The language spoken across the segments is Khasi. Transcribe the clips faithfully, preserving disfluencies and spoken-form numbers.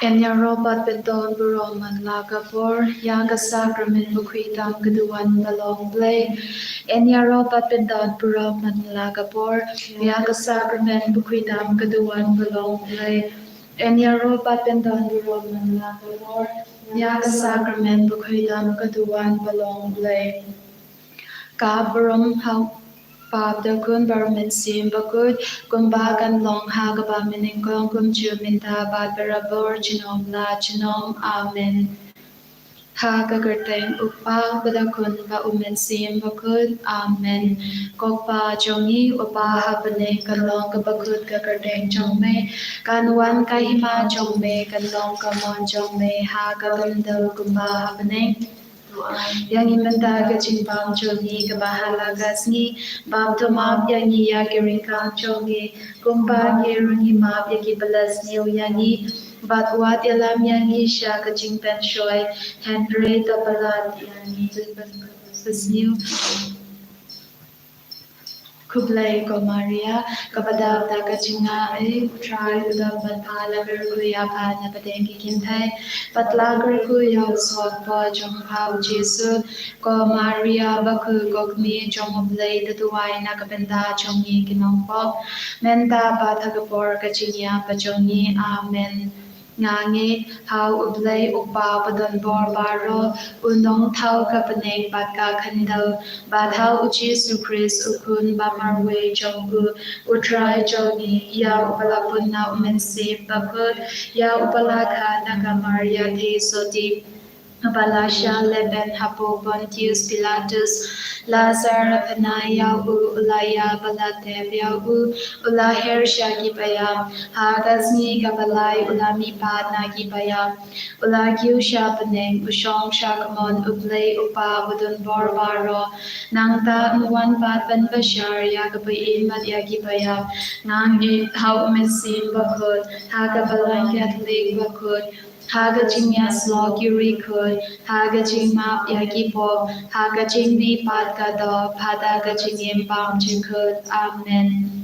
Yn ïaroh bad pyndon burom man la ka por ïa ka sakramen bakhuid tam ka duwan ba long Blei. Yn ïaroh bad pyndon burom man la ka por ïa ka sakramen bakhuid tam ka duwan ba long Blei. Yn ïaroh bad pyndon burom man la ka por ïa ka sakramen bakhuid tam ka duwan ba long Blei. Ka burom ha u Kpa, bad u Khun bad u Mynsiem Bakhuid, kumba kan long ha kaba mynnyngkong, kumjuh mynta bad barabor, junom la junom. Amen. Ha ka kyrteng u Kpa bad u Khun bad u Mynsiem Bakhuid. Amen. Ko Kpa jong ngi uba ha bneng, kan long kaba khuid ka kyrteng jong me. Kan wan ka hima jong me, kan long ka mon jong me ha ka bynta kumba ha bneng. Ïa ngi mynta ka jingbam jong ngi kaba ha la ka sngi, bad to map ïa ngi ïa ki ryngkang jong ngi, kumba ngi ruh ngi map ïa kiba la sniew ïa ngi, bad wat ïalam ïa ngi sha ka jingpynshoi, hynrei to pyllait ïa ngi jingpynsniew. Khublei ko Maria, kaba dap da ka jingaiei, u Trai u don bad pha, la kyrkhu ïa pha na pdeng ki kynthei, bad la kyrkhu ïa u soh kpoh jong pha u Jisu. Ko Maria bakhuid, ko kmie jong u Blei, to duwai na ka bynta jong ngi ki nongpop, mynta bad ha ka por ka jingïap jong ngi. Amen. Nga ngeit ha u Blei u Kpa badonbor baroh, u nongthaw ka bneng bad ka khyndew, bad ha u Jisu Khrist u Khun ba marwei jong u, u Trai jong ngi, ïa uba la pun na u Mynsiem Bakhuid, ïa uba la kha na ka Maria Theisotti, uba la shah lehbeiñ hapoh Pontius Pilatus, la sar bha na ïa u, u la ïap bad la tep ïa u, u la her sha kiba ïap, ha ka sngi kaba lai u la mihpat na kiba ïap, u la kiew sha bneng, u shong sha kamon u Blei u Kpa badonbor baroh. Nangta un wan pat ban bishar ïa kiba im bad ïa kiba ïap. Nga ngeit ha u Mynsiem Bakhuid, ha ka Balang Katholik bakhuid, ha ka jingïasyllok ki riewkhuid, ha ka jingmap ïa ki pop, ha ka jingmihpat ka doh, bad ha ka jingim bymjukut. Amen.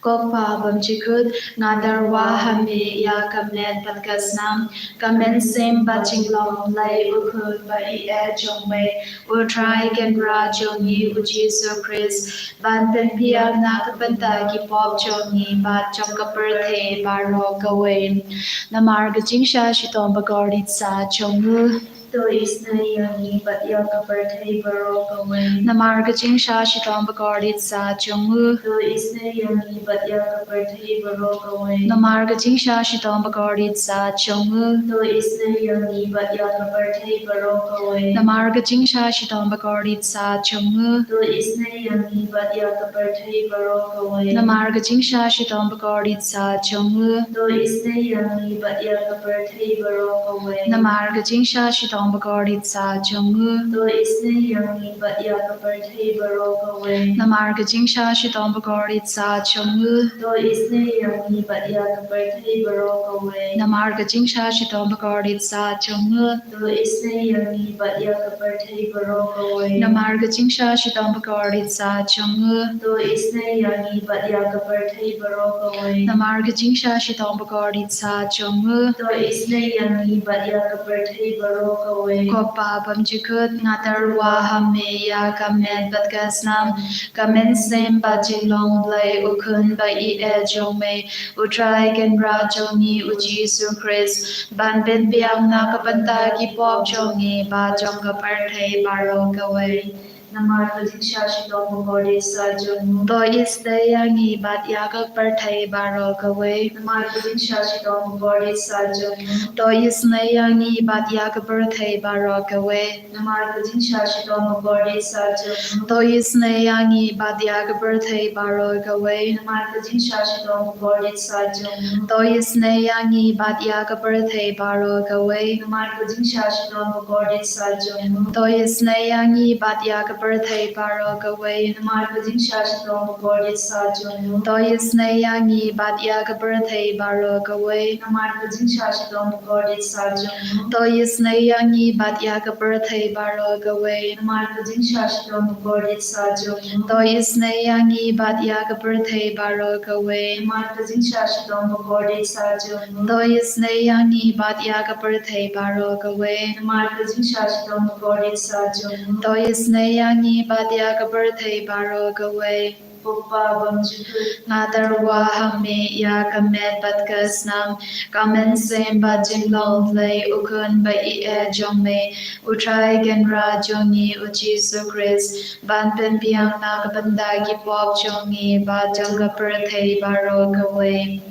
Ko Kpa bymjukut, nga tyrwa ha me ïa ka met bad ka snam, ka mynsiem bad jinglong Blei u Khun ba ïeit jong me, u Trai Kynrad jong ngi u Jisu Khrist, ban pynbiang na ka bynta ki pop jong ngi bad jong ka pyrthei baroh kawei. Namar ka jingshah shitom bakordit sah jong u, to isynei ïa ngi bad ïa ka pyrthei baroh kawei. Namar ka jingshah shitom bakordit sah jong u, to isynei ïa ngi bad ïa ka pyrthei baroh kawei. Namar ka jingshah shitom bakordit sah jong u, to isynei ïa ngi bad ïa ka pyrthei baroh kawei. Namar ka jingshah shitom bakordit sah jong u, to isynei ïa ngi bad ïa ka pyrthei baroh kawei. Namar ka jingshah shitom bakordit sah jong u, to isynei ïa ngi bad ïa ka pyrthei baroh kawei. Namar ka jingshah shitom bakordit sah jong u, to isynei ïa ngi bad ïa ka pyrthei baroh kawei. Namar ka jingshah shitom bakordit sah jong u, to isynei ïa ngi bad ïa ka pyrthei baroh kawei. Namar ka jingshah shitom bakordit sah jong u, to isynei ïa ngi bad ïa ka pyrthei baroh kawei. Namar ka jingshah shitom bakordit sah jong u, to isynei ïa ngi bad ïa ka pyrthei baroh kawei. Namar ka jingshah shitom bakordit sah jong u, to isynei ïa ngi bad ïa ka pyrthei baroh kawei. Ko Kpa bymjukut, nga tyrwa ha me ïa ka met bad ka snam, ka mynsiem bad jinglong Blei u Khun ba ïeit jong me, u Trai Kynrad jong ngi u Jisu Khrist, ban pynbiang na ka bynta ki pop jong ngi bad jong ka pyrthei baroh kawei. Namar ka jingshah shitom bakordit sah jong u, to isynei ïa ngi bad ïa ka pyrthei baroh kawei. Namar ka jingshah shitom bakordit sah jong u, to isynei ïa ngi bad ïa ka pyrthei baroh kawei. Namar ka jingshah shitom bakordit sah jong u, to isynei ïa ngi bad ïa ka pyrthei baroh kawei. Namar ka jingshah shitom bakordit sah jong u, to isynei ïa ngi bad ïa ka pyrthei baroh kawei. Namar ka jingshah shitom bakordit sah jong u, to isynei ïa ngi bad ïa ka pyrthei baroh kawei. Namar ka jingshah shitom bakordit sah jong u. To isynei ïa ngi bad ïa ka pyrthei baroh kawei. Namar ka jingshah shitom bakordit sah jong u. To isynei ïa ngi bad ïa ka pyrthei baroh kawei. Namar ka jingshah shitom bakordit sah jong u. To isynei ïa ngi bad ïa ka pyrthei baroh kawei. Namar ka jingshah shitom bakordit sah jong u. To isynei ïa ngi bad ïa ka pyrthei baroh kawei. Namar ka jingshah shitom bakordit sah jong u. To isynei ïa ngi bad ïa ka pyrthei baroh kawei. Ko Kpa bymjukut. Nga tyrwa ha me ïa ka met bad ka snam, ka mynsiem bad jinglong Blei u Khun ba ïeit jong me, u Trai Kynrad jong ngi u Jisu Khrist, ban pynbiang na ka bynta ki pop jong ngi bad jong ka pyrthei baroh kawei.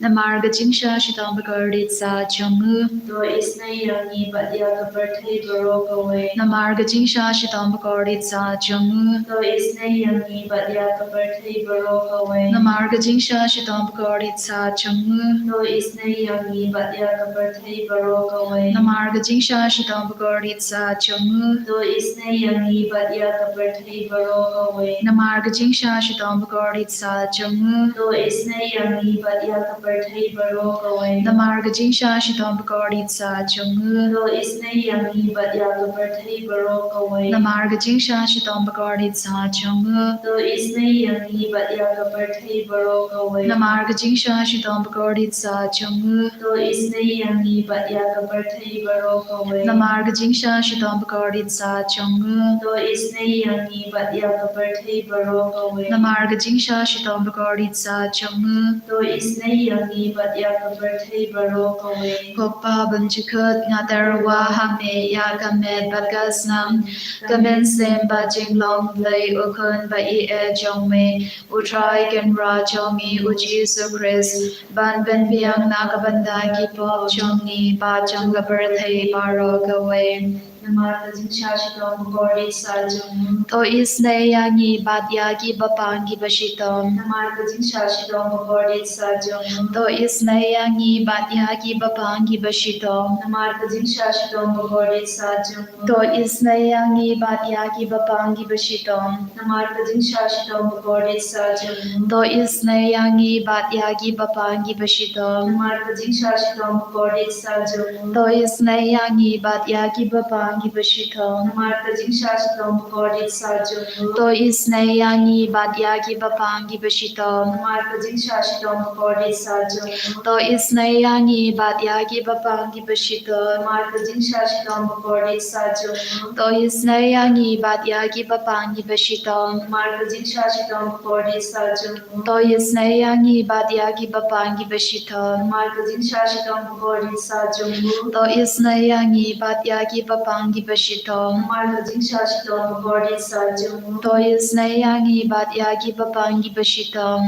Namar ka jingshah shitom bakordit sah jong u. To isynei ïa ngi bad ïa ka pyrthei baroh kawei. Namar ka jingshah shitom bakordit sah jong u. To isynei ïa ngi bad ïa ka pyrthei baroh kawei. Namar ka jingshah shitom bakordit sah jong u. To isynei ïa ngi bad ïa ka pyrthei baroh kawei. Namar ka jingshah shitom bakordit sah jong u. To isynei ïa ngi bad ïa ka pyrthei baroh kawei. Namar ka jingshah shitom bakordit sah jong u. To isynei ïa ngi bad ïa ka pyrthei baroh kawei. Namar ka jingshah shitom bakordit sah jong u. To isynei ïa ngi bad ïa ka pyrthei baroh kawei. Namar ka jingshah shitom bakordit sah jong u. To isynei ïa ngi bad ïa ka pyrthei baroh kawei. Namar ka jingshah shitom bakordit sah jong u. To isynei ïa ngi bad ïa ka pyrthei baroh kawei. Namar ka jingshah shitom bakordit sah jong u. To isynei ïa ngi bad ïa ka pyrthei baroh kawei. Namar ka jingshah shitom bakordit sah jong u. To isynei ïa ngi bad ïa ka pyrthei baroh kawei. Ko Kpa bymjukut, nga tyrwa ha me ïa ka met bad ka snam, ka mynsiem bad jinglong Blei u Khun ba ïeit jong me, u Trai Kynrad jong ngi u Jisu Khrist, ban pynbiang na ka bynta ki pop jong ngi bad jong ka pyrthei baroh kawei. Namar ka jingshah shitom bakordit sah jong u. To isynei ïa ngi bad ïa ki bapang kiba shitom. Namar ka jingshah shitom bakordit sah jong u. To isynei ïa ngi bad ïa ki bapang kiba shitom. Namar ka jingshah shitom bakordit sah jong u. To isynei ïa ngi bad ïa ki bapang kiba shitom. Namar ka jingshah shitom bakordit sah jong u. To isynei ïa ngi bad ïa ki bapang kiba shitom. Namar ka jingshah shitom bakordit sah jong u. To isynei ïa ngi bad ïa ki bapang kiba shitom. Namar ka jingshah shitom bakordit sah jong u. To isynei ïa ngi bad ïa ki bapang kiba shitom. Namar ka jingshah shitom bakordit sah jong u. To isynei ïa ngi bad ïa ki bapang kiba shitom. Namar ka jingshah shitom bakordit sah jong u. To isynei ïa ngi bad ïa ki bapang kiba shitom. Namar ka jingshah shitom bakordit sah jong u. To isynei ïa ngi bad ïa ki bapang kiba shitom. Namar ka jingshah shitom bakordit sah jong u. To isynei ïa ngi bad ïa ki bapang kiba shitom. Namar ka jingshah shitom bakordit sah jong u. To isynei ïa ngi bad ïa ki bapang kiba shitom.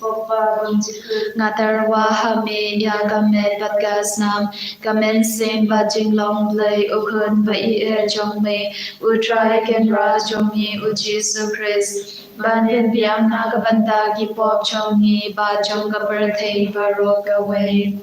Ko Kpa bymjukut. Nga tyrwa ha me ïa ka met bad ka snam, ka mynsiem bad jinglong Blei u Khun ba ïeit jong me, u Trai Kynrad jong ngi u Jisu Khrist, ban pynbiang na ka bynta ki pop jong ngi bad jong ka pyrthei baroh kawei.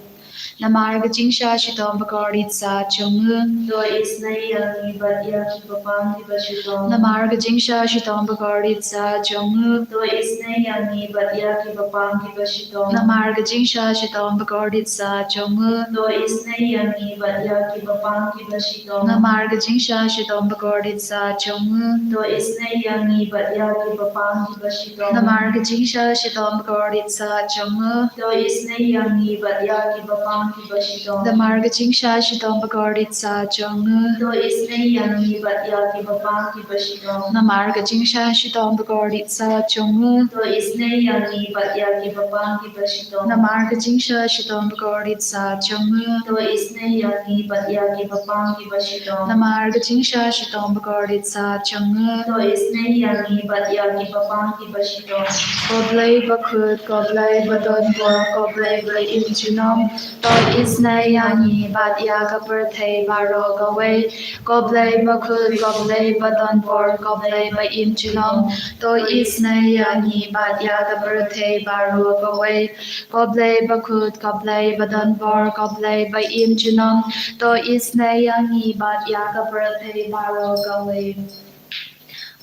Namar ka jingshah shitom bakordit sah jong u. To isynei ïa ngi bad ïa ki bapang kiba shitom. Namar ka jingshah shitom bakordit sah jong u. To isynei ïa ngi bad ïa ki bapang kiba shitom. Namar ka jingshah shitom bakordit sah jong u. To isynei ïa ngi bad ïa ki bapang kiba shitom. Namar ka jingshah shitom bakordit sah jong u. To isynei ïa ngi bad ïa ki bapang kiba shitom. Namar ka jingshah shitom bakordit sah jong u. To isynei ïa ngi bad ïa ki bapang kiba shitom. Namar ka jingshah shitom bakordit sah jong u. To isynei ïa ngi bad ïa ki bapang kiba shitom. Namar ka jingshah shitom bakordit sah jong u. To isynei ïa ngi bad ïa ki bapang kiba shitom. Namar ka jingshah shitom bakordit sah jong u. To isynei ïa ngi bad ïa ki bapang kiba shitom. Namar ka jingshah shitom bakordit sah jong u. To isynei ïa ngi bad ïa ki bapang kiba shitom. Ko Blei bakhuid, ko Blei badonbor, ko Blei ba im junom, to isynei ïa ngi bad ïa ka pyrthei baroh kawei. Ko Blei bakhuid, ko Blei badonbor, ko Blei ba im junom, to isynei ïa ngi bad ïa ka pyrthei baroh kawei. Ko Blei bakhuid, ko Blei badonbor, ko Blei ba im junom, to isynei ïa ngi bad ïa ka pyrthei baroh kawei.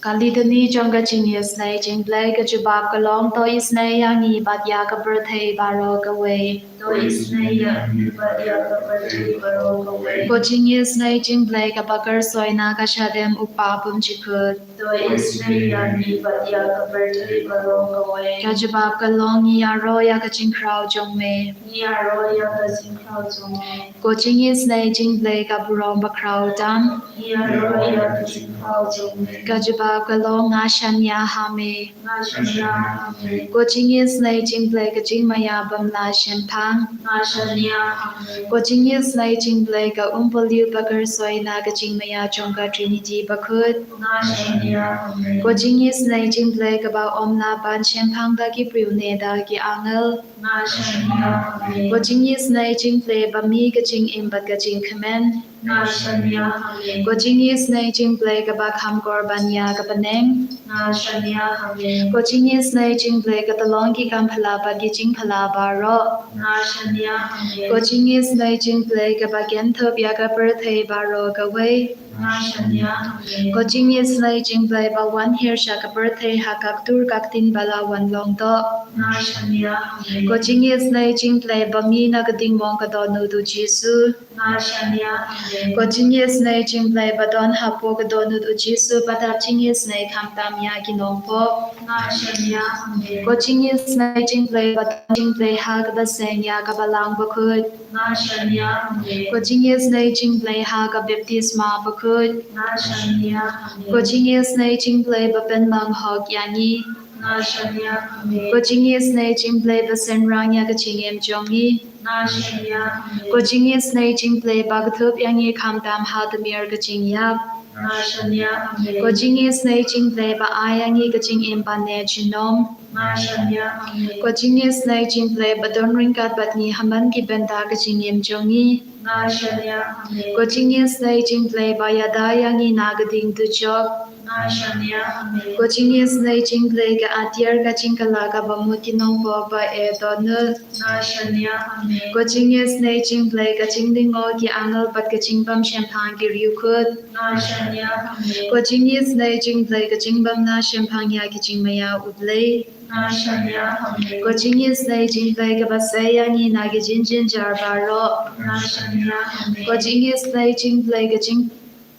Ka Litany jong ka Jingisynei Jingblei. Ka jubab ka long: To isynei ïa ngi bad ïa ka pyrthei baroh kawei. To isynei ïa ngi bad ïa ka pyrthei baroh kawei. Ko Jingisynei Jingblei kaba kyrsoi na ka shadem u Kpa bymjukut. To isynei ïa ngi bad ïa ka pyrthei baroh kawei. Ka jubab ka long: Ngi ïaroh ïa ka jingkhraw jong me. Ngi ïaroh ïa ka jingkhraw jong me. Ko Jingisynei Jingblei ka burom bakhraw tam. Ngi ïaroh ïa ka jingkhraw jong me. Ka jubab ka long: Nga shaniah ha me. Nga shaniah ha me. Ko Jingisynei Jingblei ka jingmaïa bym lah shemphang. Nga shaniah ha me. Ko Jingisynei Jingblei ka umpylliut ba kyrsoi na ka jingmaïa jong ka Trinity bakhuid. Nga shaniah ha me. Ko Jingisynei Jingblei kaba ym lah ban shemphang da ki briew ne da ki angel. Nga shaniah ha me. Ko Jingisynei Jingblei ba mih ka jingim bad ka jingkmen. Nga shaniah ha me. Ko Jingisynei Jingblei kaba kham kor ban ïa ka bneng. Nga shaniah ha me. Ko Jingisynei Jingblei ka tyllong ki kam phylla bad ki jingphylla baroh. Nga shaniah ha me. Ko Jingisynei Jingblei kaba kynthup ïa ka pyrthei baroh kawei. Nga shaniah ha me. Ko Jingisynei Jingblei ba wan hiar sha ka pyrthei ha ka ktur ka ktien ba la wan long doh. Nga shaniah ha me. Ko Jingisynei Jingblei ba mih na ka diengmong ka dohnud u Jisu. Nga shaniah ha me. Ko Jingisynei Jingblei ba don hapoh ka dohnud u Jisu bad ha Jingisynei khamtam ïa ki nongpop. Nga shaniah ha me. Ko Jingisynei Jingblei ba don Jingblei ha kaba seng ïa ka Balang bakhuid. Nga shaniah ha me. Ko Jingisynei Jingblei ha ka baptisma bakhuid. Nga shaniah ha me. Ko Jingisynei Jingblei ba pynmang hok ïa ngi. Nga shaniah ha me. Ko Jingisynei Jingblei ba synran ïa ka jingim jong ngi. Nga shaniah ha me. Ko Jingisynei Jingblei ba kynthup ïa ngi khamtam ha tmier ka jingïap. Nga shaniah ha me. Ko Jingisynei Jingblei ba ai ïa ngi ka jingim ban neh junom. Nga shaniah ha me. Ko Jingisynei Jingblei ba don ryngkat bad ngi ha man ki bynta ka jingim jong ngi. Nga shaniah ha me. Ko Jingisynei Jingblei ba ïada ïa ngi na ka dieng dujok. Nga shaniah ha me. Ko Jingisynei Jingblei ka atiar ka jingkylla kaba mut ki nongpop ba eh dohnud. Nga shaniah ha me. Ko Jingisynei Jingblei ka jinglyngngoh ki angel bad ka jingbym shemphang ki riewkhuid. Nga shaniah ha me. Ko Jingisynei Jingblei ka jingbym lah shemphang ïa ki jingmaïa u Blei. Nga shaniah ha me. Ko Jingisynei Jingblei kaba sei ïa ngi na ki jingjynjar baroh. Nga shaniah ha me. Ko Jingisynei Jingblei ka jing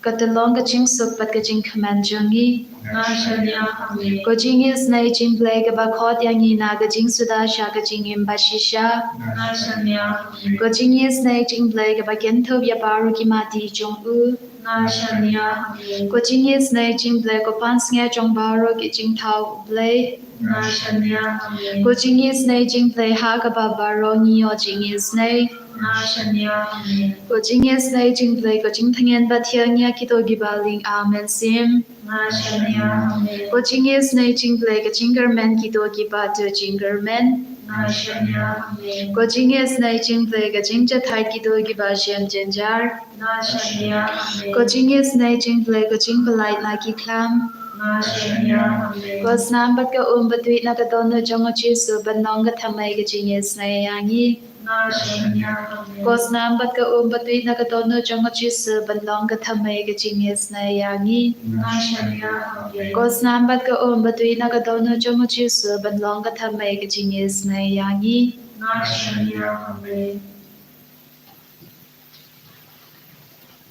ka tyllong ka jingsuk bad ka jingkmen jong ngi. Nga shaniah ha me. Ko Jingisynei Jingblei kaba khot ïa ngi na ka jingsuda sha ka jingim bashisha. Nga shaniah ha me. Ko Jingisynei Jingblei kaba kynthup ïa baroh ki mati jong u. Nga shaniah ha me. Ko Jingisynei Jingblei ko pansngiat jong baroh ki jingthaw u Blei. Nga shaniah ha me. Ko Jingisynei Jingblei ha kaba baroh ngi ïoh jingisynei. Nga shaniah ha me. Ko Jingisynei Jingblei ko jingtngen ba thiang ïa kito kiba ling amen sim. Nga shaniah ha me. Ko Jingisynei Jingblei ka jingkyrmen kito kiba duh jingkyrmen. Nga shaniah ha me. Ko Jingisynei Jingblei ka jingjahthait kito kiba shem jynjar. Nga shaniah ha me. Ko Jingisynei Jingblei ka jingpyllait na ki khlam. Nga shaniah ha me. Ko snam bad ka um ba tuid na ka dohnud jong u Jisu ban long ka thymmei ka jingisynei ïa ngi. Nga shaniah ha me. Ko snam bad ka um ba tuid na ka dohnud jong u Jisu ban long ka thymmei ka jingisynei ïa ngi. Nga shaniah ha me. Ko snam bad ka um ba tuid na ka dohnud jong u Jisu ban long ka thymmei ka jingisynei ïa ngi. Nga shaniah ha me.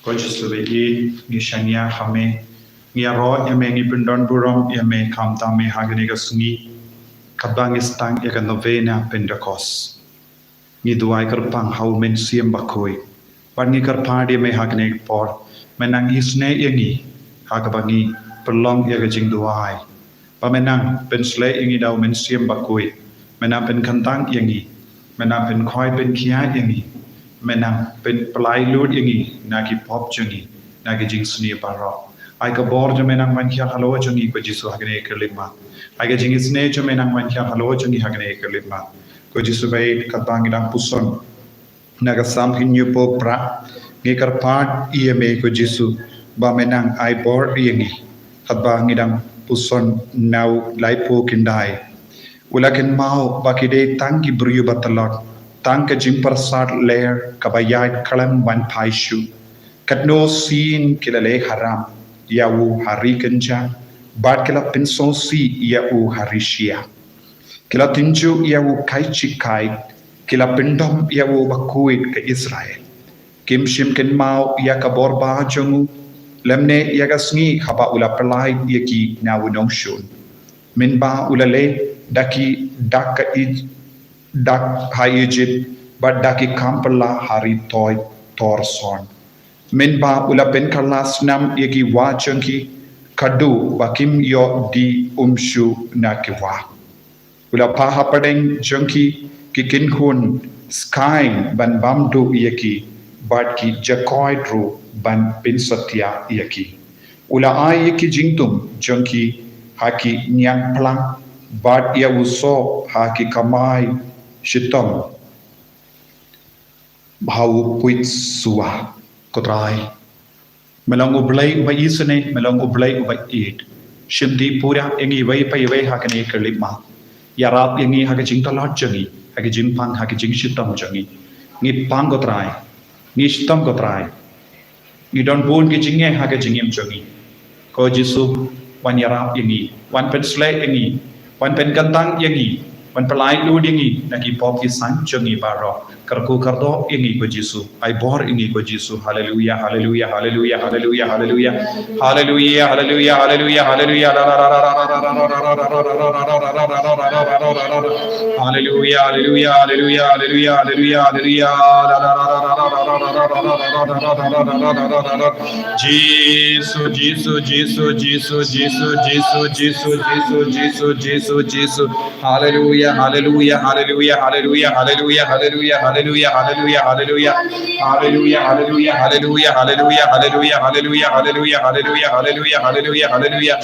Ko Jisu ba ïeit, ngi shaniah ha me. Ngi ïaroh ïa me, ngi pyndonburom ïa me khamtam me ha kane ka sngi. Katba ngi sdang ïa ka novena Pentecost, ngi duwai kyrpang ha u Mynsiem Bakhuid. Bad ngi kyrpad ïa me ha kane ka por, me nang isynei ïa ngi ha kaba ngi pynlong ïa ka jingduwai. Ba me nang pynshlei ïa ngi da u Mynsiem Bakhuid, me nang pynkhyndang ïa ngi, me nang pynkhoi pynkhia ïa ngi, me nang pynpyllait lut ïa ngi na ki pop jong ngi, na ki jingsniew baroh. Ai ka bor jong me nang ban khia halor jong ngi, ko Jisu, ha kane ka khyllipmat. Ai ka jingisynei jong me nang ban khia halor jong ngi ha kane ka khyllipmat. Ko Jisu ba ïeit, katba ngi dang puson na ka Salm hynñiewphew phra, ngi kyrpad ïa me, ko Jisu, ba me nang ai bor ïa ngi. Katba ngi dang puson na u laiphew khyndai, u la kynmaw ba ki dei tang ki briew ba tlot, tang ka jingpyrsad ler kaba ïaid khlem ban phai shuh. Katno sien ki la leh haram ïa u ha ri kynjang, bad ki la pynsngewsih ïa u ha rishia. Ki la tynjuh ïa u kait shi kait, ki la pyndom ïa u bakhuid ka Israel. Kim shym kynmaw ïa ka bor ba jong u, lymne ïa ka sngi haba u la pyllait ïa ki na u nongshun. Mynba u la leit da ki dak ka Ij-, dak ha Ijipt, bad da ki kam phylla ha ri Toi Tor Son. Mynba u la pynkylla snam ïa ki wah jong ki, kadu ba kim ïoh die um shuh na ki wah. U la phah hapdeng jong ki ki kynhun skaiñ ban bam duh ïa ki, bad ki jakoit ruh ban pynsatia ïa ki. U la ai ïa ki jingtum jong ki ha ki niang phlang, bad ïa u soh ha ki kamai shitom ha u puit suah. Ko Trai, me long U Blei uba isynei, me long U Blei uba ïeit. Shim dih pura ïa ngi iwei pa iwei ha kane ka lipmat. Ïarap ïa ngi ha ka jingtlot jong ngi, ha ka jingpang, ha ka jingshitom jong ngi. Ngi pang, ko Trai. Ngi shitom, ko Trai. Ngi don bun ki jingeh ha ka jingim jong ngi. Ko Jisu, wan ïarap ïa ngi, wan pynshlei ïa ngi, wan pynkyntang ïa ngi, wan pynlait lut ïa ngi na ki pop ki san jong ngi baroh. Kyrkhu kyrdoh ïa ngi, ko Jisu. Ai bor ïa ngi, ko Jisu. Haleluya, haleluya, haleluya, haleluya, haleluya. Haleluya, haleluya, haleluya, haleluya. Haleluya, haleluya, haleluya, haleluya, haleluya, haleluya. Jisu, Jisu, Jisu. Haleluya, haleluya, haleluya, haleluya, haleluya. Haleluya, haleluya, haleluya, haleluya, haleluya. Haleluya, haleluya, haleluya, haleluya, haleluya, haleluya, haleluya, haleluya, haleluya, haleluya, haleluya, haleluya.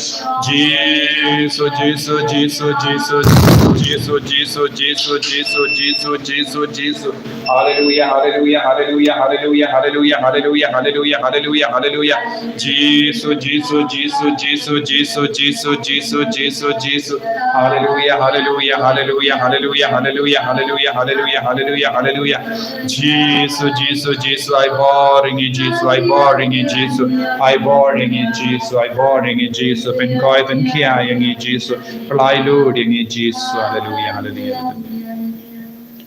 Jisu, Jisu, Jisu, Jisu. Haleluya, haleluya, haleluya, haleluya, haleluya, haleluya, haleluya, haleluya. Jisu, Jisu, Jisu, Jisu, Jisu, Jisu, Jisu, Jisu. Haleluya, haleluya, haleluya, haleluya, haleluya, haleluya, haleluya, haleluya, haleluya. Jisu, Jisu, Jisu, ai bor ïa ngi Jisu, ai bor ïa ngi Jisu, ai bor ïa ngi Jisu, ai bor ïa ngi Jisu, pynkoit pynkhia ïa ngi Jisu, pynlait lut ïa ngi Jisu, haleluya, haleluya.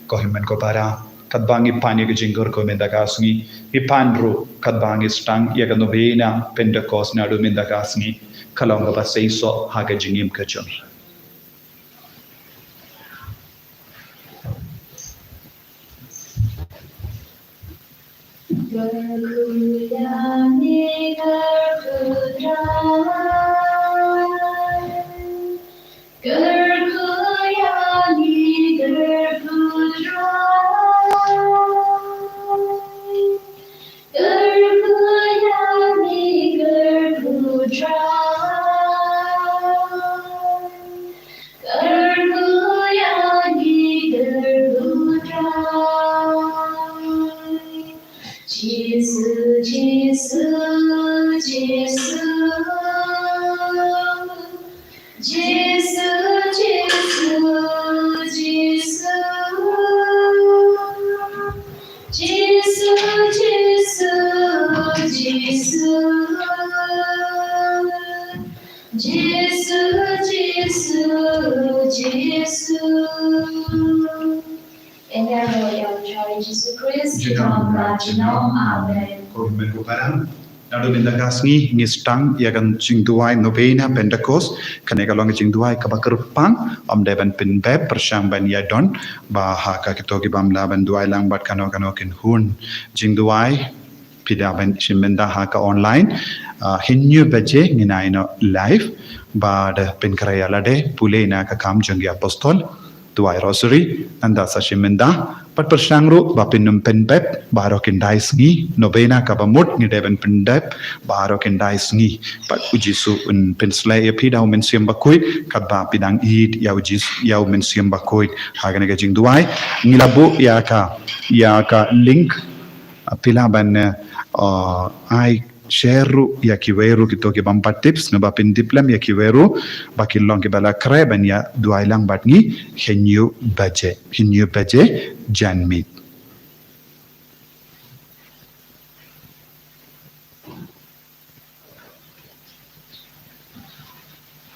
Ko hynmen ko para, katba ngi pan ïa ka jingkyrkhu mynta ka sngi, ngi pan ruh katba ngi sdang ïa ka novena Pentecost naduh mynta ka sngi, ka long kaba seisoh ha ka jingim ka jong ngi. Kyrkhu ïa ngi, kyrkhu Trai. Kyrkhu ïa ngi, kyrkhu Trai. Kyrkhu ïa ngi, kyrkhu Trai. Kyrkhu ïa ngi, kyrkhu Trai. Jisu, Jisu, Jisu. Jisu, Jisu, Jisu. Jisu, Jisu, Jisu. Jisu, Jisu, Jisu. Ïa ngi ruh ïa U Trai Jisu Khrist. Junom la junom. Amen. Ko hynmen ko para, naduh mynta ka sngi ngi sdang ïa ka jingduwai novena Pentecost. Kane ka long ka jingduwai kaba kyrpang, ym dei ban pynbeit pyrshang ban ïa don ba ha ka kito ki bym lah ban duwai lang bad kano kano ki kynhun jingduwai. Phi lah ban shim bynta ha ka online. Ah, hynñiew baje ngin ïa ïoh live bad pynkhreh ïa lade, pule na ka kam jong ki apostol, duwai rosary, nangta sa shim bynta. Bad pyrshang ruh ba phin ym pynbeit baroh khyndai sngi, novena kaba mut ngi dei ban pynbeit baroh khyndai sngi. Bad U Jisu un pynsleh ïa phi da U Mynsiem Bakhuid, katba phi dang ïeit ïa U Jisu, ïa U Mynsiem Bakhuid. Ha kane ka jingduwai ngi la buh ïa ka, ïa ka link. Ah, phi lah ban, eh, ah, ai share ruh ïa kiwei ruh kito ki bym pat tip, sngewbha pyntip lem ïa kiwei ruh ba kin long kiba la khreh ban ïa duwai lang bad ngi hynñiew baje, hynñiew baje janmiet.